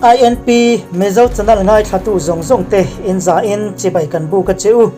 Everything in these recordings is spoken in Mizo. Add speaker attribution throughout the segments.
Speaker 1: INP Mizo channel ngaithlatu zawng zawng te in za in chibai kan buk a che u.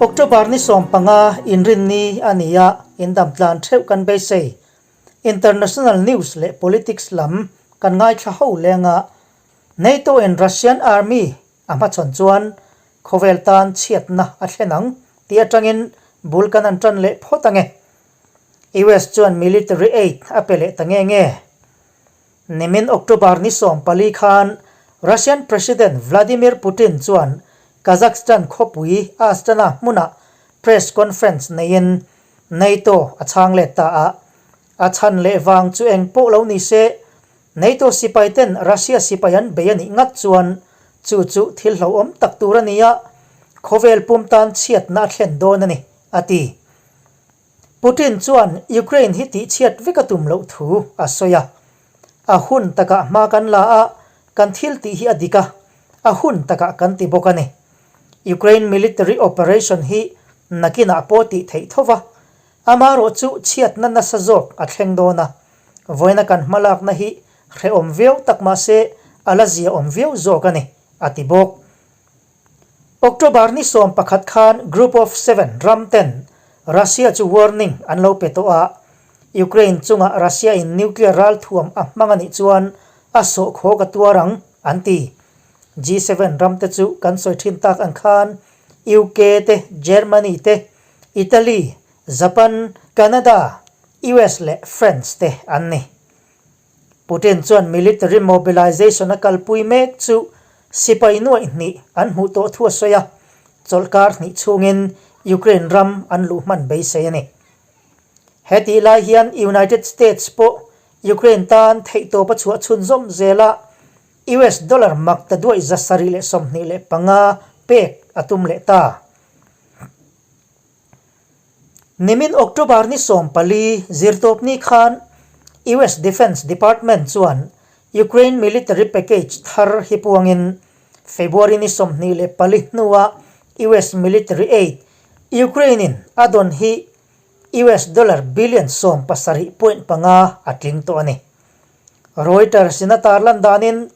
Speaker 1: October ni 15 inrinni a ni a, in dam tlan theuh kan beisei. International news leh politics lam kan ngaithla ho leng a, NATO in Russian army a hmachhawn chuan khawvel tan chhiatna a thlen ang tih atangin bul kan an tan leh phawt ange. US chuan military aid a pe leh ta nge nge. Nimin October ni 14 khan Russian President Vladimir Putin chuan Kazakhstan khawpui Astana hmunah press conference neiin NATO a chhang let ta a. A chhan leh vang chu eng pawh lo ni se, NATO sipai ten Russia sipai an bei a nih ngat chuan chu chu thil hlauhawm tak tur a ni a, khawvel pum tan chhiatna a thlen dawn a ni, a ti. Putin chuan Ukraine hi tihchhiat vek a tum loh thu a sawi a. A hun takah hma kan la a, kan thil tih hi a dik a, a hun takah kan ti bawk a ni. Ukraine military operation hi nakinah pawh tih theih tho va, Amaherawh chu chhiatna nasa zawk a thleng dawn a, vawiina kan hmalakna hi hrehawm viau tak mah se a la ziaawm viau zawk a ni, a ti bawk. October ni 11 khan Group of Seven ram ten Russia chu warning an lo pe tawh a, Ukraine chungah Russia in nuclear ralthuam a hmang a nih chuan a sawhkhawk a tuar ang, an ti. G7 ram te chu kan sawi thin tak ang khan UK te, Germany te, Italy, Japan, Canada, US leh France te an ni. Putin chuan military mobilization a kalpui mek chu sipai nuaih hnih an hmuh tawh thu a sawi a, chawlhkar hnih chhungin Ukraine ram an luh hman beisei a ni. Hetih lai hian United States pawh Ukraine tan theihtawp a chhuah chhunzawm zel a, US dollar mak ta duaih 725 pek a tum leh ta. Nimin October ni 14 zirtawpni khan US Defense Department chuan Ukraine military package thar hi puangin February ni 24 hnuah US military aid Ukraine-in a dawn hi US dollar billion 17.5 a tling tawh a ni. Reuters in a tarlan danin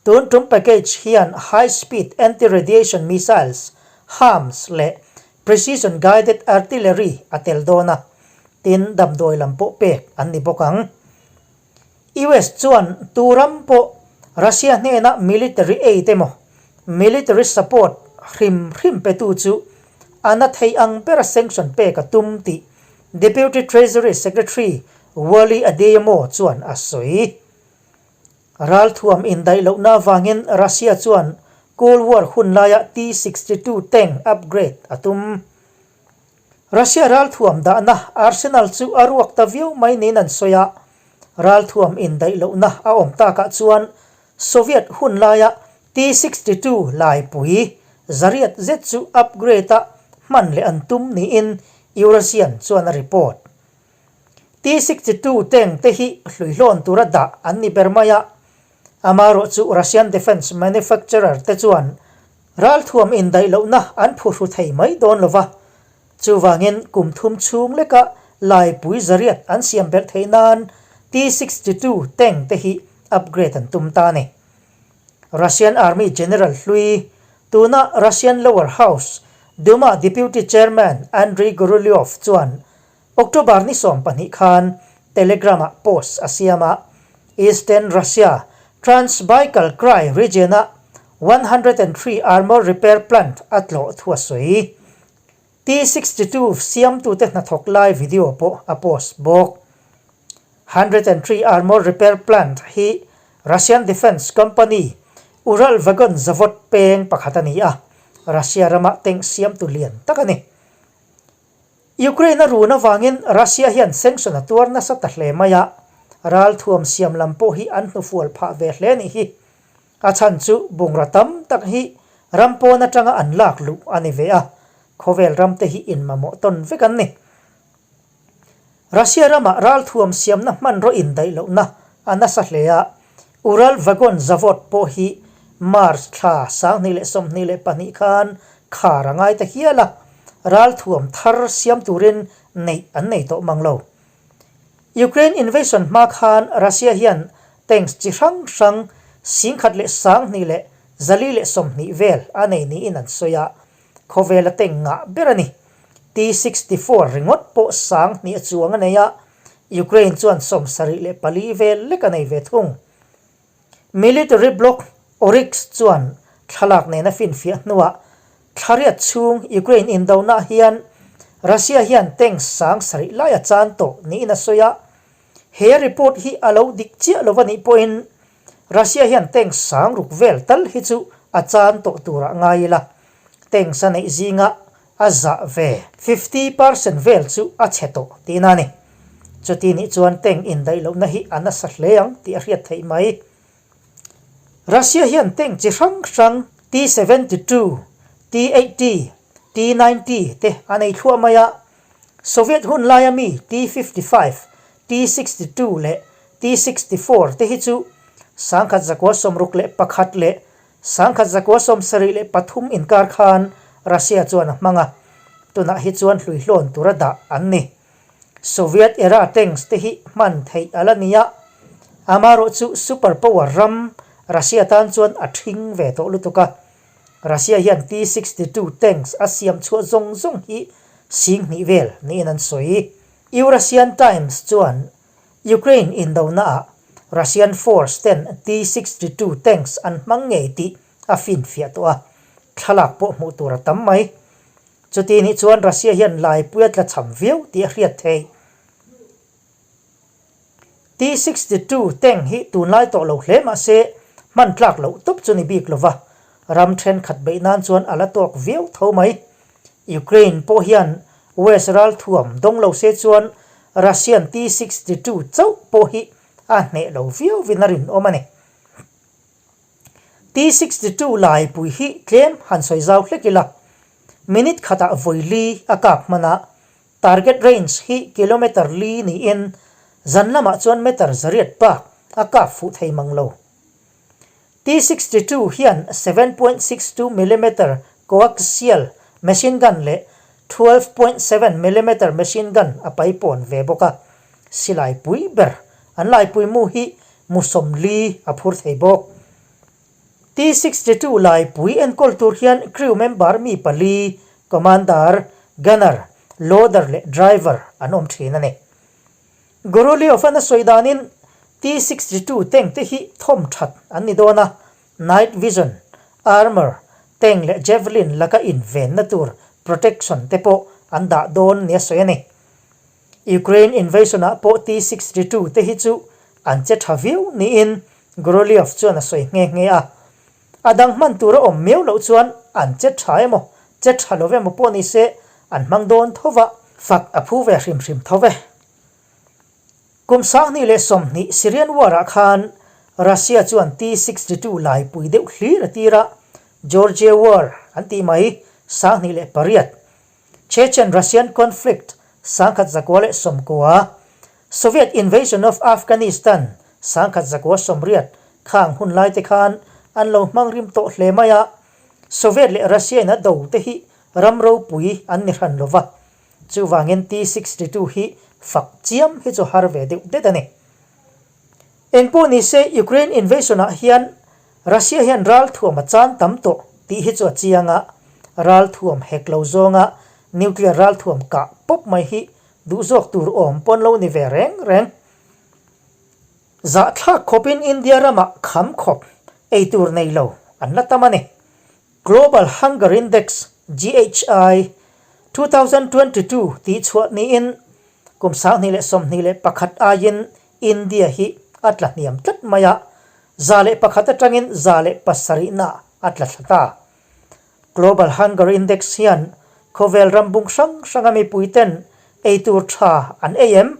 Speaker 1: tun tum package hian high speed anti-radiation missiles, HARMs, leh Precision Guided Artillery a tel dawn a, tin damdawi lam pawh pek an ni bawk ang. US chuan tu ram pawh Russia hnena military aid emaw military support hrim hrim petu chu a na thei ang bera sanction pek a tum tih Deputy Treasury Secretary Wally Adeyemo chuan a sawi. Ralthuam indaih lohna avangin Russia chuan Cold War hun laia T-62 tank upgrade a tum. Russia ralthuam dahna arsenal chu a ruak ta viau mai niin an sawi a, ralthuam indaih lohna a awm takah chuan Soviet hun laia T-62 laipui zariat zet chu upgrade a hman leh an tum niin Eurasian chuan a report. T-62 tank te hi hluihlawn tura dah an ni ber mai a, amaherawh chu Russian defence manufacturer te chuan ralthuam indaih lohna an phuhru thei mai dawn lo va, chuvangin kum thum chhung leka laipui zariat an siam belh theih nan T-62 tank te hi upgrade an tum ta a ni. Russian Army General hlui, tuna Russian Lower House, Duma Deputy Chairman Andrei Gurulyov chuan October ni 12 khan Telegram-ah post a siam a, Eastern Russia, Transbaikal Krai region-a 103 armor repair plant a tlawh thu a sawi. T-62 siamtute hnathawk lai video pawh a post bawk. 103 armor repair plant hi Russian defence company Uralvagonzavod peng pakhat a ni a, Russia rama tank siamtu lian tak a ni. Ukraine a run avangin Russia hian sanction a tuar nasa ta hle mai a, ralthuam siam lam pawh hi an hnufual phah ve hle nih hi. A chhan chu bungraw tam tak hi ram pawn atanga an lak luh a ni ve a, khawvel ram te hi inmamawh tawn vek an ni. Russia ramah ralthuam siamna hmanraw indaih lohna a nasa hle a, Uralvagonzavod pawh hi March thla 2022 khan khar a ngai ta hial a, ralthuam thar siam turin neih an nei tawh mang lo. Ukraine invasion hma khan Russia hian tanks chi hrang hrang 12,220 vel a nei niin an sawi a, khawvela tank ngah ber a ni. T-64 ringawt pawh 2000 a chuang a nei a, Ukraine chuan 74 vel lek a nei ve thung. Military bloc Oryx chuan thlalak nena finfiah hnuah thlariat chhung Ukraine indonaah hian Russia hian tank 7000 lai a chan tawh niin a sawi a. He report hi a lo dik chiah lo a nih pawhin Russia hian tank 6000 vel tal hi chu a chan tawh turah ngai ila, tanks a neih zingah a zah ve. 50% vel chu a chhe tawh tihna a ni. Chuti nih chuan tank indaih lohna hi a nasa hle ang tih a hriat theih mai. Russia hian tank chi hrang hrang T-72, T-80, T-90 te a nei thluah mai a. Soviet hun laia mi T-55, T-62 leh T-64 te hi chu 1961 leh 1973 inkar khan Russia chuan a hmang a, tunah hi chuan hluihlawn tura dah an ni. Soviet era tanks te hi hman theih a la ni a, amaherawh chu super power ram Russia tan chuan a ṭhing ve tawh lutuk a. Russia hian T-62 tanks a siam chhuah zawng zawng hi 2000 vel niin an sawi. Eurasian Times chuan Ukraine indonaah Russian force ten T-62 tanks an hmang ngei tih a finfiah tawh a, thlalak pawh hmuh tur a tam mai. Chuti nih chuan Russia hian laipui a tlachham viau tih a hriat theih. T-62 tank hi tunlai tawh lo hle mah se hman tlak loh tawp chu ni bik lova, ram thenkhat beih nan chuan a la tawk viau tho mai. Ukraine pawh hian West ralthuam dawng lo se chuan Russian T-62 chauh pawh hi a hneh lo viauvin a rinawm a ni. T-62 laipui hi tlem han sawi zau hlek ila, minute khatah vawi li a kap hman a, target range hi kilometer li niin zan lamah chuan meter zariat bak a kap fuh thei mang lo. T-62 hian 7.62 millimeter coaxial machine gun leh 12.7 millimeter machine gun a paipawn ve bawk a, silai pui ber an laipui mu hi mu 40 a phur thei bawk. T-62 laipui enkawl tur hian crew member mi pali, commander, gunner, loader leh driver an awm thin a ni. Gurulyov-an a sawi danin T-62 tank te hi thawm that an ni dawn a, night vision, armour, tank leh javelin laka invenna tur protection te pawh an dah dawn nia sawi a ni. Ukraine invasion-ah pawh T-62 te hi chu an che tha viau niin Gurulyov chuan a sawi nghe nghe a. A dang hman tur a awm miau loh chuan an che tha emaw, che tha lo emaw pawh ni se an hmang dawn tho va, fak a phu ve hrim hrim tho ve. Kum 2020 Syrian War-ah khan Russia chuan T-62 laipui deuh hlir a tir a, Georgia War an tih mai 2008, Chechen-Russian Conflict 1990, Soviet Invasion of Afghanistan 1980 khang hun lai te khan an lo hmang rim tawh hle mai a, Soviet leh Russia in a do te hi ram ropui an ni hran lo va, chuvangin T-62 hi fak chiam hi chu har ve deuh det a ni. Engpawh ni se Ukraine invasion ah hian Russia hian ralthuam a chan tam tawh tih hi chu a chiang a, ralthuam hek lo zawnga nuclear ralthuam kah pawp mai hi duh zawk tur awm pawn lo ni ve reng reng. Zahthlak khawpin India ramah kham khawp ei tur nei lo an la tam a ni. Global Hunger Index, GHI, 2022 tih chhuah niin kum 2021 aiin India hi a tla hniam tlat mai a, 101 atangin 107 a tla thla ta. Global Hunger Index hian khawvel ram bung hrang hranga mipuiten ei tur tha an ei em,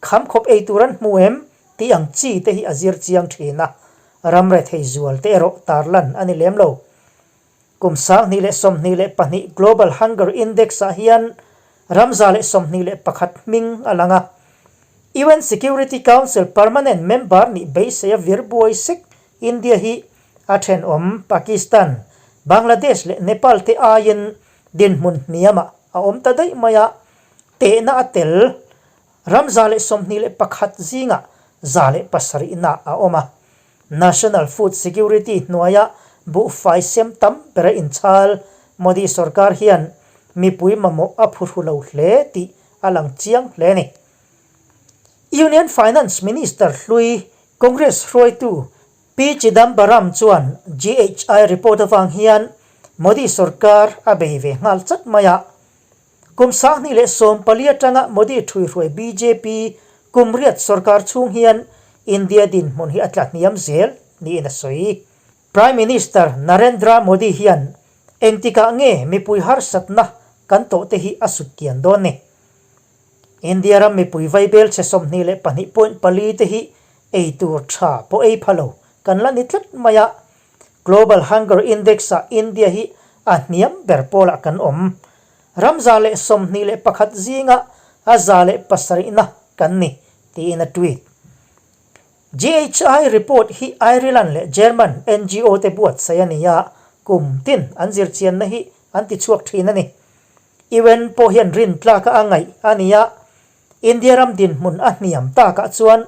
Speaker 1: kham khawp ei tur an hmu em tih ang chi te hi a zir chiang thin a, ram rethei zual te erawh tarlan a ni lem lo. Kum 2022 Global Hunger Index-ah hian ram 121 hming a lang a. UN Security Council permanent member nih beisei a vir buai sek India hi a thenawm Pakistan, Bangladesh leh Nepal te aiin dinhmun hniamah a awm ta daih mai a, tehna a tel ram 121 zingah 107 a awm a. National Food Security hnuaia buhfai sem tam bera inchhal Modi sorkar hian mipui mamawh a phuhru lo hle tih a lang chiang hle a ni. Union Finance Minister hlui Congress hruaitu P Chidambaram chuan GHI report avang hian Modi sorkar a bei ve nghal chat mai a. Kum 2014 atanga Modi ṭhuihruai bjp kum riat sorkar chhung hian India dinhmun hi a tla hniam zel niin a sawi. Prime Minister Narendra Modi hian engtikah nge mipui harsatna kan tawhte hi a sut kian dawn ni? India ram mipui vaibel chhe 22.4 te hi ei tur tha pawh ei pha lo kan la ni tlat mai a, Global Hunger Index ah India hi a hniam ber pawlah kan awm. Ram 121 zinga a 107na kan ni, tiin a tweet. GHI report hi Ireland leh German NGO te buatsaih a ni a, kum tin an zirchianna hi an tichhuak thin a ni. UN pawh hian rintlaka a ngaih a ni a, India ram dinhmun a hniam takah chuan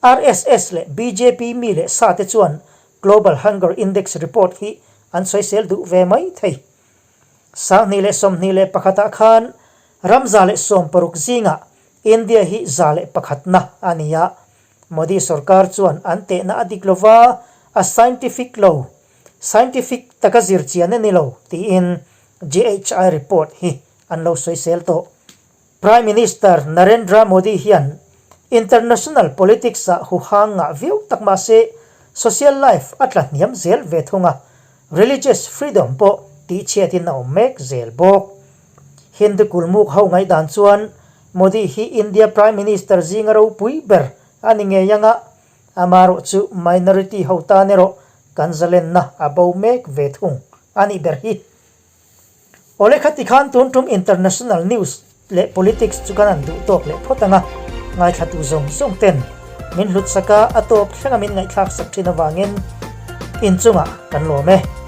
Speaker 1: RSS leh bjp mi leh sa te chuan Global Hunger Index report hi an sawisel duh ve mai thei. 2021 ah khan ram 160 zingah India hi 101na a ni a, Modi sorkar chuan an tehna a dik lova, a scientific lo, scientific taka zirchian a ni lo tiin GHI report hi an lo sawisel tawh. Prime Minister Narendra Modi hian international politics ah huhang ngah viau tak mah se social life a tla hniam zel ve thung a, religious freedom pawh tihchhiatin a awm mek zel bawk. Hindu kulmuk ho ngaihdan chuan Modi hi India Prime Minister zinga ropui ber a ni ngei ang a, amarawh chu minority ho tan erawh kan zalenna a bo mek ve thung a nih ber hi. Awle khati khan tun tum international news leh politics chu kan han duh tawk leh phawt ang a, ngaithlatu zawng zawng ten min hlut sak a, a tawp thlenga min ngaihthlak sak thin avangin inchungah kan lawm e.